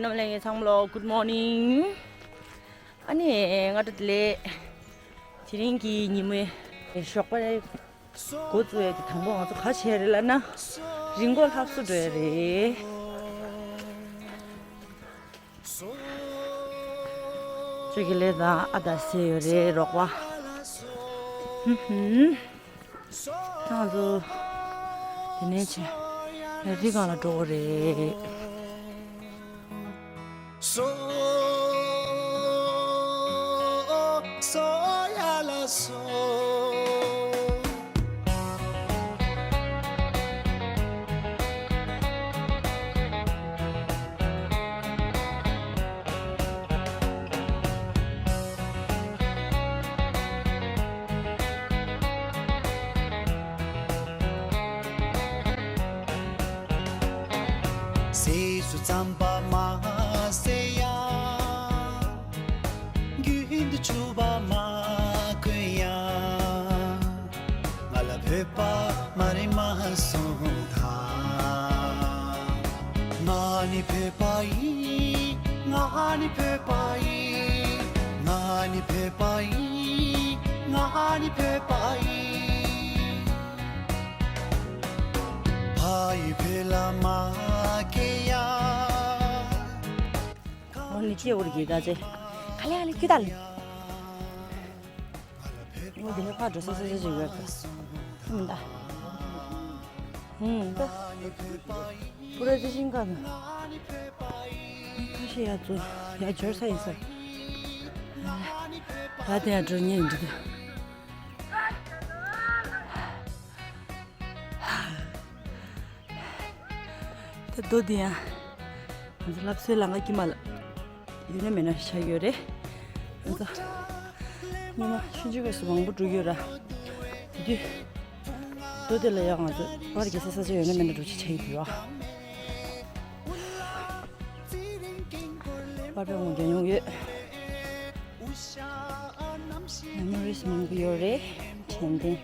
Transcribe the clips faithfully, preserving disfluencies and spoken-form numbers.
ཨ་མ་ལགས་ཚང་མ་ལོ། Good morning. ཨ་ནི་སྔ་དྲོ་བདེ་ལེགས། དེ་རིང་གི་ཉིན་མོའི་ཞོགས་པ་འགོ་བཙུགས་ཡས་དེ་དང་པོ་ང་ཚོ་ག་བྱས་རེད་ལབ་ན། རི་མགོ་ལྷ་བསུ་འགྲོ་ཡས་རེད། ཁྱོད་ཀྱི་ལས་དང་ཨ་ད་སེ་ཡོད་རེད་རོགས་པ། ཧུམ་ཧུམ། ང་ཚོ་དེ་ནས་ཆེ་རི་སྒང་ལ་འགྲོ་གི་རེད། སྲིད་སུ་ཙམ་པ་མ་ཟེར་ཡ། རྒྱུན་དུ་ཆུ་བ་མ་གོན་ཡ། ང་ལ་བོད་པ་མ་རེད་མ་གསུངས་དང་། ང་ནི་བོད་པ་ཡིན། ང་ནི་བོད་པ་ཡིན། ང་ནི་བོད་པ་ཡིན། ང་ནི་བོད་པ་ཡིན། ཕ་ཡི་བོད་ལ་མ་སྐྱེ་ཡ། འོ་ནི་སྐྱེ་འུར་གྱི་ད་ཚེ། ག་ལེ་ག་ལེ་ཁྱོད་ད་ལེ། འོ་དེ་ནས་ཕར་འགྲོ་ས་ས་ས་ཞིག་ཡོད་ཀ་ཨུམ་ད། ཨུམ་ད། པུ་ར་ཙི་ཤིང་ཀ་ན། ཁ་ཤས་ཡ་ཚོ་ཡ་འབྱོར་ས་ཡིན་ས། ད་དེ་ཡ་འགྲོ་ཉེན་འདུག་ད་རྡོ་འདི་ཡང་ང་ཚོ་ལྷ་བསུའི་ལམ་ཁ་དཀྱིལ་མ་ལ་ཡོད་ན་མེད་ན་ཆགས་ཡོད་རེད། ང་ཚོ་སྔོན་མ་ཆུང་ཆུང་སྐབས་སུ་མང་པོ་འགྲོ་གི་ཡོད་ར། དེ་དུས་རྡོ་དེ་ལ་ཡང་ང་ཚོ་པར་རྒྱག་ས་ས་ཆ་ཡོད་ན་མེད་ན་འགྲོ་ཆ་ཆགས་ཡོད་ར། པར་པའི་ངོ་རྒྱག་མྱོང་ཡོད། མེ་མོ་རིས་མང་པོ་ཡོད་རེད། དྲན་རྟེན།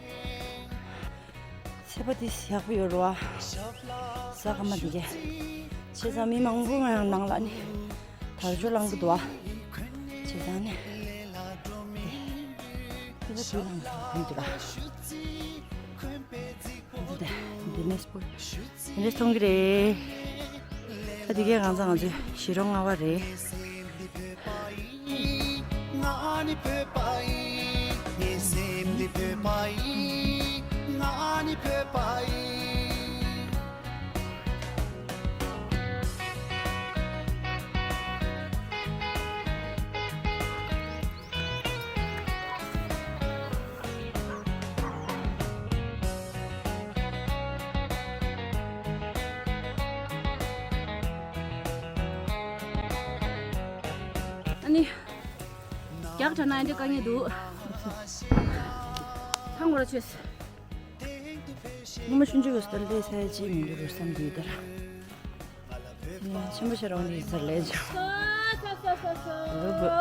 ཚེས་པ་དེ་ཡག་པོ་ཡོད་རེད་བ། ས་ཁ་མ་དེ་གས། བྱས་ཙང་མི་མང་པོ་ང་ཡང་ནང་ལ་ནི་དར་ལྕོག་བསླང་གི་འདུག་བ། བྱས་ཙང་ནི། དེ་ལ་དུས་ལ་ང་ཚོ་འདུག་ར། འདི་འདི་འདི་ནས་པོ། འདི་འདྲས་མཐོང་གི་རེད། ད་འདི་གས་གང་ཚང་ང་ཚོའི་གཞིས་གྲོང་ལྔ་པ་རེད། ང་ནི་བོད་པ་ཡིན། ངའི་སེམས་འདི་བོད་པ་ཡིན། ང་ནི་བོད་པ་ཡིན། ཨ་ནི། རྒྱག་དྲགས་ན་འདི་དཀའ་ངལ་འདུག་ཚང་མ་ལ་ཆོས། ངོ་མ་ཆུང་ཆུང་གི་སྟོད་ལས་ས་ཡ་གཅིག་མི་འདུག་བསམ་གྱི་ཡོད་དར། ཆེན་པོ་ཤར་འོང་ནས་ཟེར་ལས་ཀྱང་། ལུག་བུ།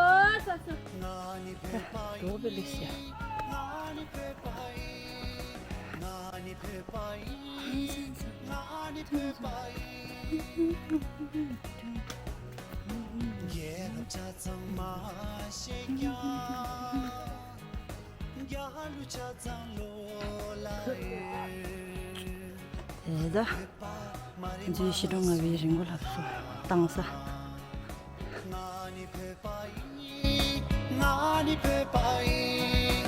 ད་དོག་པའི་ལུགས་ཤིག་དེ་ད། འཛུལ་ཞི་ཀྲོང་ལྔ་པའི་རི་མགོ་ལྷ་བསུ་བཏང་ས། ང་ནི་བོད་པ་ཡིན། ང་ནི་བོད་པ་ཡིན།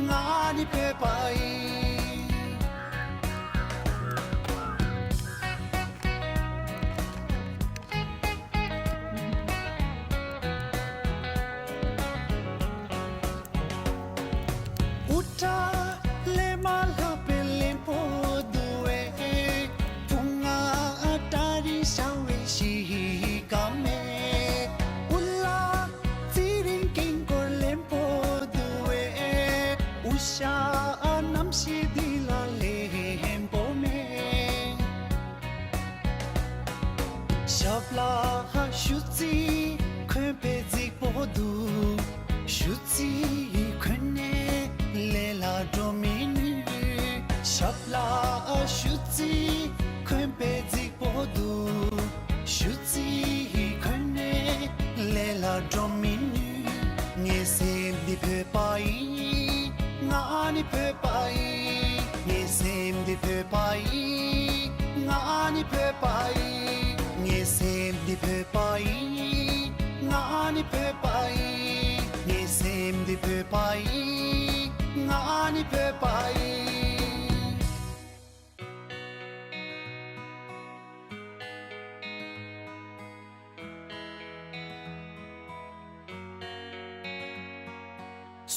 ང་ནི་བོད་པ་ཡིན། དབུ་སྐྲ་ལས་མ་ལྷག་པའི་ལེན་པོ་འདུག་བས། བུ་ང་སྐྲ་རིང་ཤ་བའི་གཤིས་ཀ་མེད། དབུ་ལ་ཚེ་རིང་དཀྱིལ་འཁོར་ལེན་པོ་འདུག་བས། དབུ་ཞྭ་རྣམ་ཤེས་འདི་ལ་ལེན་པོ་མེད། ཞབས་ལ་ཧ་ཤུ་ཙི་འཁོན་པའི་རྫིག་པོ་འདུག་ཤུ་ཙི་འཁོན་ནས་ལས་ལ་འགྲོ་མི་ནུས། ཞབས་ལ་ཧ་ཤུ་ཙི་འཁོན་པའི་རྫིག་པོ་འདུག་ཕོད་པ་ཡིན། ངའི་སེམས་འདི་ཕོད་པ་ཡིན། ང་ནི་ཕོད་པ་ཡིན། ངའི་སེམས་འདི་ཕོད་པ་ཡིན། ང་ནི་ཕོད་པ་ཡིན།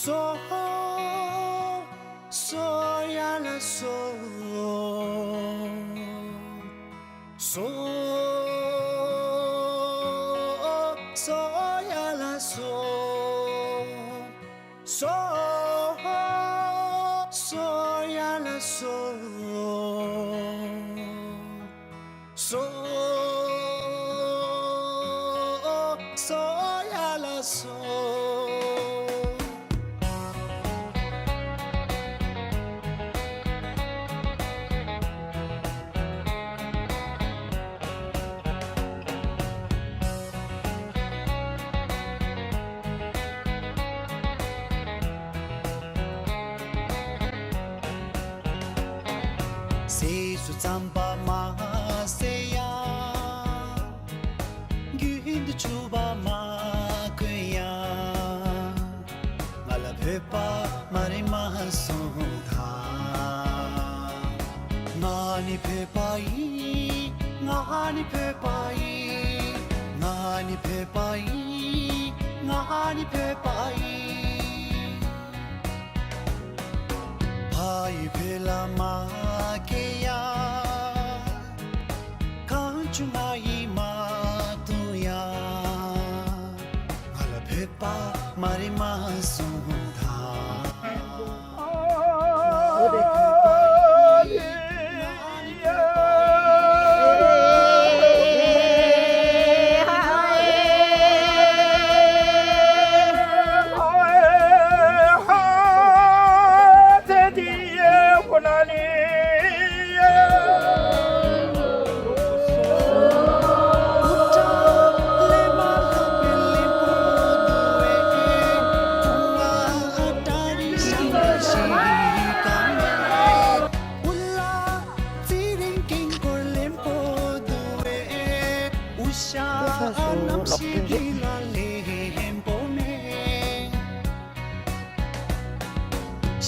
སོ། སོ་ཡ་ལ་སོ། སོ། སོ་ཡ་ལ་སོ། སོ། སོ་ཡ་ལ་སོ། སོ། སོ་ཡ་ལ་སོ། ཟས་སུ་རྩམ་པ་མ་ཟས་ཡ། རྒྱུན་དུ་ཆུ་བ་མ་གོན་ཡ། ང་ལ་བོད་པ་མ་རེད་མ་གསུངས་ད། ང་ནི་བོད་པ་ཡིན། ང་ནི་བོད་པ་ཡིན། ང་ནི་བོད་པ་ཡིན། ང་ནི་བོད་པ་ཡིན། ཕ་ཡུལ་བོད་ལ་མ་སྐྱེས་ཡ། གངས་ཆུ་ང་ཡིས་མ་བཏུང་ཡ། ང་ལ་བོད་པ་མ་རེད་མ་གསུངས་ད།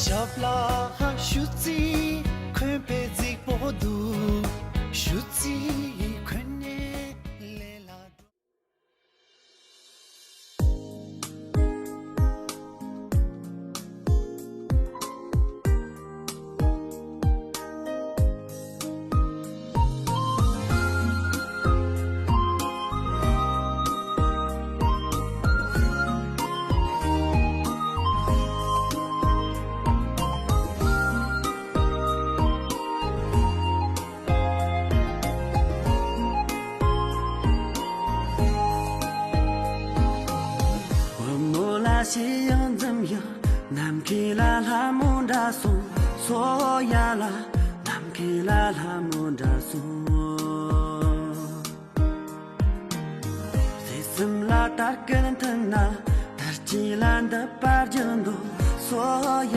ཞབས་ལ་ཞུ་རྩིས་གོན་པའི་རྫིག་པོ་འདུག་ཞུ་རྩིས་གོན་ནས་ལས་ལ། བུ་མོ་ལ་ཤེས་ཡོན་འཛིན་ཡོད། ནམ་མཁའི་ལ་ལྷ་མོ་འདྲ་སོང་། སོ་ཡ་ལ། ནམ་མཁའི་ལ་ལྷ་མོ་འདྲ་སོང་། བཟས་སེམས་ལ་དར་གན་མཐུན་ན། དར་ལྕེ་ལ་འདི་པར་རྒྱུ་འདུག་སོ་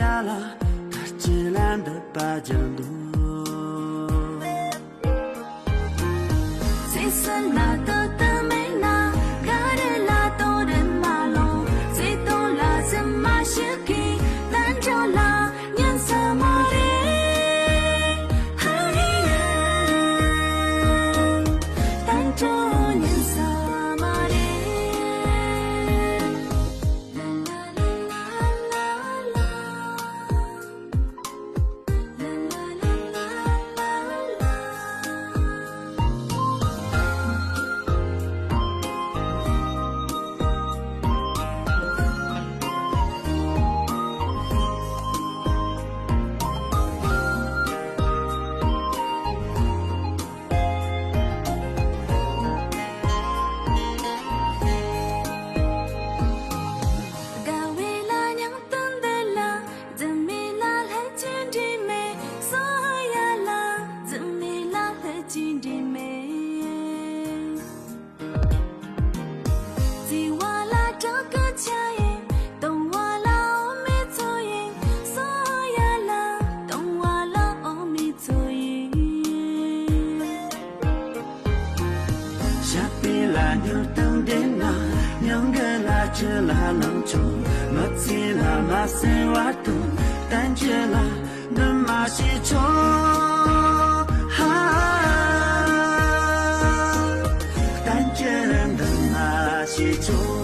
ཡ་ལ། དར་ལྕེ་ལ་འདི་པར་རྒྱུ་འདུག་སེམས་ལ་ཏོག་ཏུ་མེད་ན། ག་རེ་ལ་ཏོག་རེ་མ་ལོང་། བརྩེ་དུང་ལ་སེམས་མ་ཞིག་གིས། དལ་འབྱོར་ལ་ཉན་ས་མ་རེད། ཧ་རི་ཡ། དལ་འབྱོར་ཉན་ས་མ་རེད། ལ་ལ་ལ་ལ་ལ། མྱུར་དུ་འདྲེན་ན་མྱང་གི་ལ་ཆུ་ལ་ལང་ཆོག་མི་ཚེ་ལ་མ་སེམས་བར་དུ་བསྟན་ཆུ་ལ་འདུན་མ་བྱེད་ཆོག་ཧ། བསྟན་ཆུ་ལ་འདུན་མ་བྱེད་ཆོག་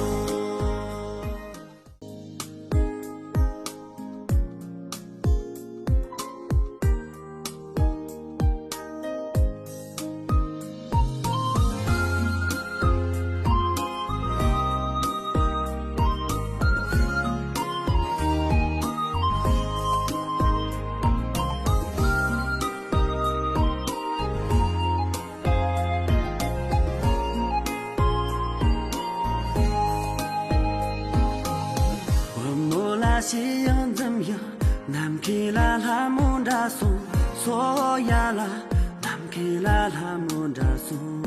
བུ་མོ་ལ་ཤེས་ཡོན་འཛིན་ཡོད། ནམ་མཁའི་ལ་ལྷ་མོ་འདྲ་སོང་། སོ་ཡ་ལ། ནམ་མཁའི་ལ་ལྷ་མོ་འདྲ་སོང་།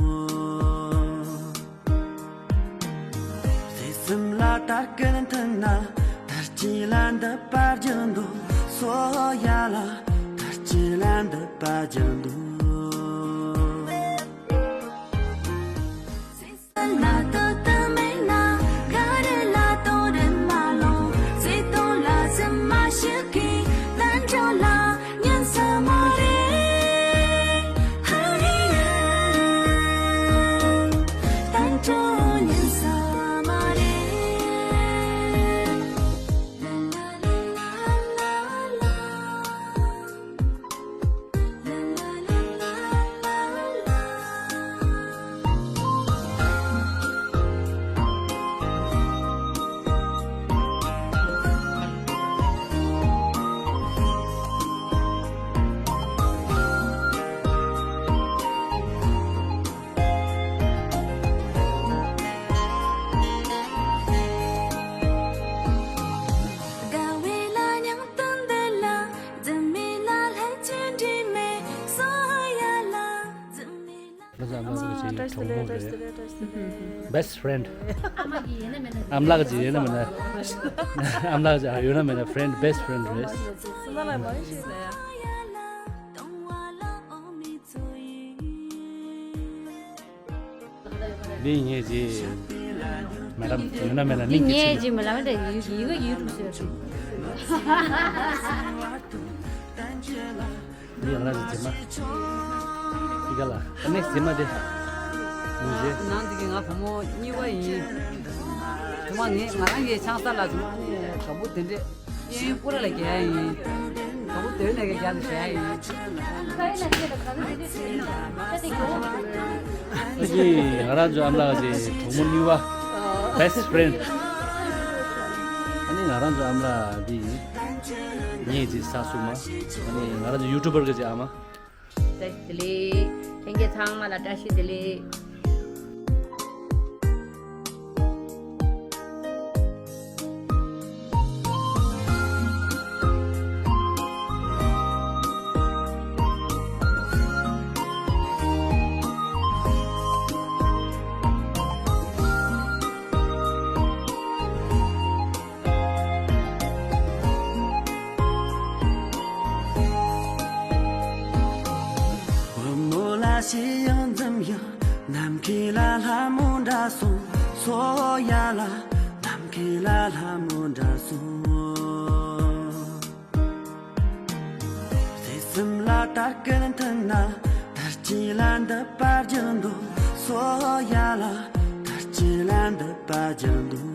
བརྩེ་སེམས་ལ་དར་དཀར་མཐུན་ན། དར་ལྕེ་ལ་འདི་པར་རྒྱུ་འདུག་སོ་ཡ་ལ། དར་ལྕེ་ལ་འདི་པར་རྒྱུ་འདུག་བཀྲ་ཤིས་བདེ་ལེགས། བཀྲ་ཤིས་བདེ་ལེགས། བཀྲ་ཤིས་བདེ་ལེགས། Best friend. ཨ་མ་གི་ཡིན་ན་མིན་ན། ཨ་མ་ལགས་ཀྱི་ཡིན་ན་མིན་ན། ཨ་མ་ལགས་ཀྱི་ཡོད་ན་མིན་ན། friend, best friend རེད། སུ་ན་ལ་མ་ཡིན་ཤེས་ནས། འདི་ངས་ཀྱི་མེ་ཌམ་ཡོད་ན་མེད་ན་འདི་ངས་ཀྱི་མེ་ཌམ་ལ་མེ་ཌམ་ཡི་གེ་ཡི་གེ་ཡུ་ཊུབ་ཟེར། འདི་ང་རང་གི་རྗེས་མ། འདི་ག་ལ་ཨ་ནེ་རྗེས་མ་དེ། ངས་ཀྱི། ནང་འདི་གི་ང་བུ་མོ་གཉིས་པ་ཡིན། དུ་མ་ངས་ང་རང་གི་ཆང་ས་ལ་དུ་མ་ནས་དགའ་པོ་དེ་འདྲས། གཡས་གཡོན་སྤུ་ར་ལ་རྒྱག་ཡ་ཡིན། དང་པོ་སྡོད་ནས་ཀྱི་རྒྱག་ལ་བྱེད་ཡ་ཡིན། ཨ་ཅེ་ང་རང་ཚོ་ཨ་མ་ལགས་ཀྱི་གྲོགས་མོ་གཉིས་པ། best friend། ཨ་ནི་ང་རང་ཚོ་ཨ་མ་ལགས་འདི་ཡིན། ངས་ཀྱི་ས་སུ་མ། ཨ་ནི་ང་རང་ཚོ་ཡུ་ཊུབ་པར་གྱི་ཨ་མ། བཀྲ་ཤིས་བདེ་ལེགས། ལྷན་རྒྱས་ཚང་མ་ལ་བཀྲ་ཤིས་བདེ་ལེགས། བུ་མོ་ལ་ཤེས་ཡོན་འཛིན་ཡོད། ནམ་མཁའི་ལ་ལྷ་མོ་འདྲ་སོང་། སོ་ཡ་ལ། ནམ་མཁའི་ལ་ལྷ་མོ་འདྲ་སོང་། བརྩེ་སེམས་ལ་དར་དཀར་མཐུན་ན། དར་ལྕེ་ལ་འདི་པར་རྒྱུ་འདུག་སོ་ཡ་ལ། དར་ལྕེ་ལ་འདི་པར་རྒྱུ་འདུག